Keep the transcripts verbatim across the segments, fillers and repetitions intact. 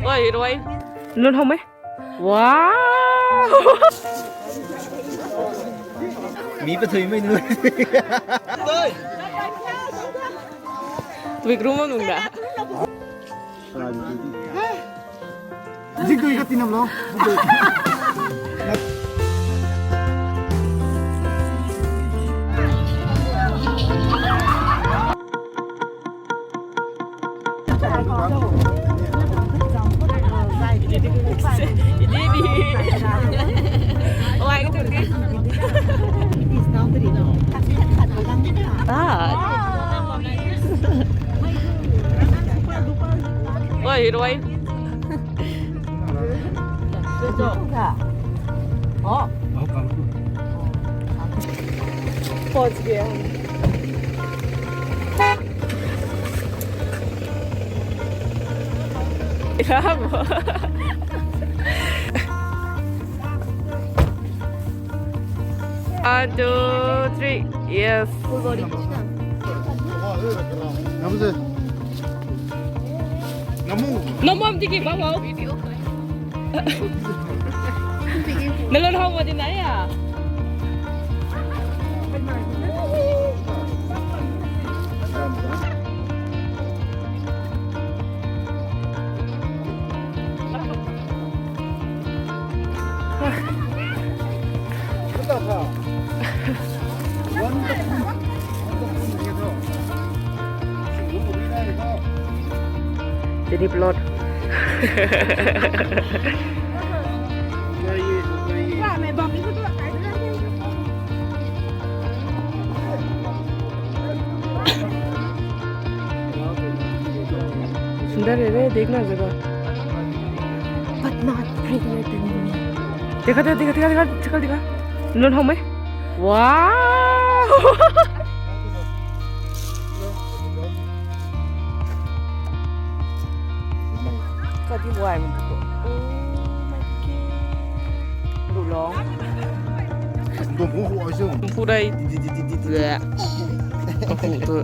Oi, heroine. Lun home. Wow! Mi pathui mei nu. Tui krum nung da. Zingtui ka tinam lo. Ah. Oi, heroine. Oh. पहुंच गया। One, two, three. Yes. Namu. Namu am tiki bang ho. Nalun hou ma di na ya. Jadi pelot. सुंदर है रे, देखना जगह। But not pregnant anymore. देखा, देखा, देखा, देखा, देखा, शक्ल देखा। नून हो मैं। Wow! Kati wai man tu. Oh my god. Lu long. Dum hu hu ai su. Hu dai. Di, di, di, di, di, di. Hu tu.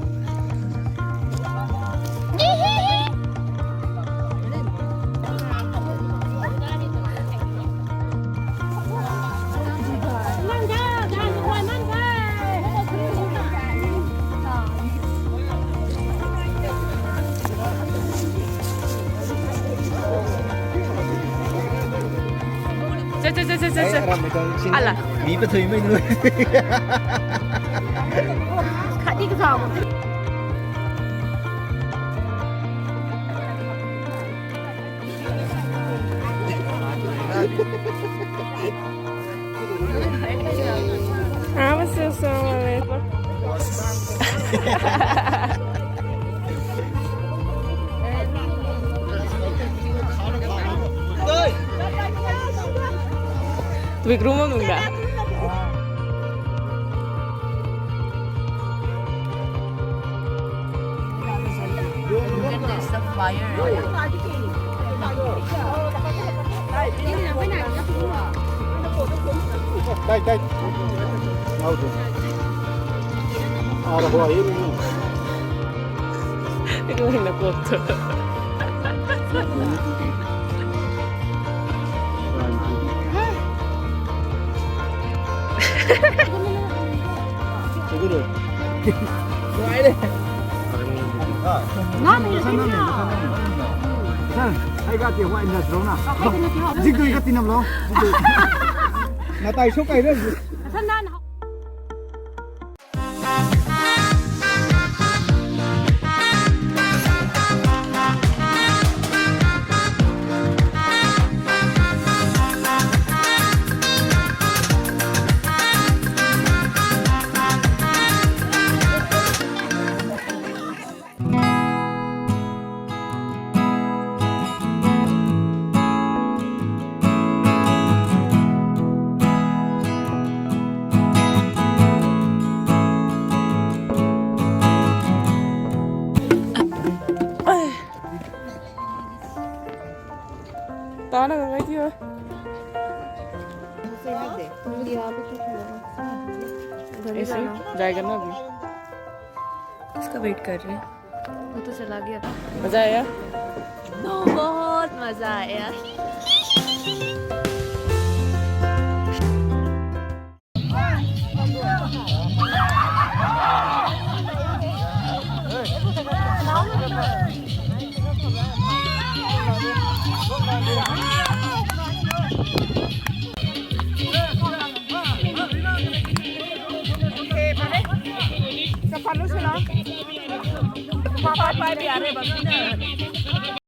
Cha, cha, cha, cha, cha, cha. Ala. Mi pathui mei nu. Khat di ka thau. Ah, mas so so. Tubik room nung da. There's the fire. Dai, dai. Au tu. Au, hua hi ni. Ito na kop tu. Sir, ai ka ti huai na rona. Zingtui ka tinam lo. Natai so kai re. Tana ka ngai tiu. ऐसे जाएगा ना अभी। इसका वेट कर रहे हैं। वो तो चला गया। मजा आया? बहुत मजा आया। Sa phan lu sina. Papa pai bia re ba na.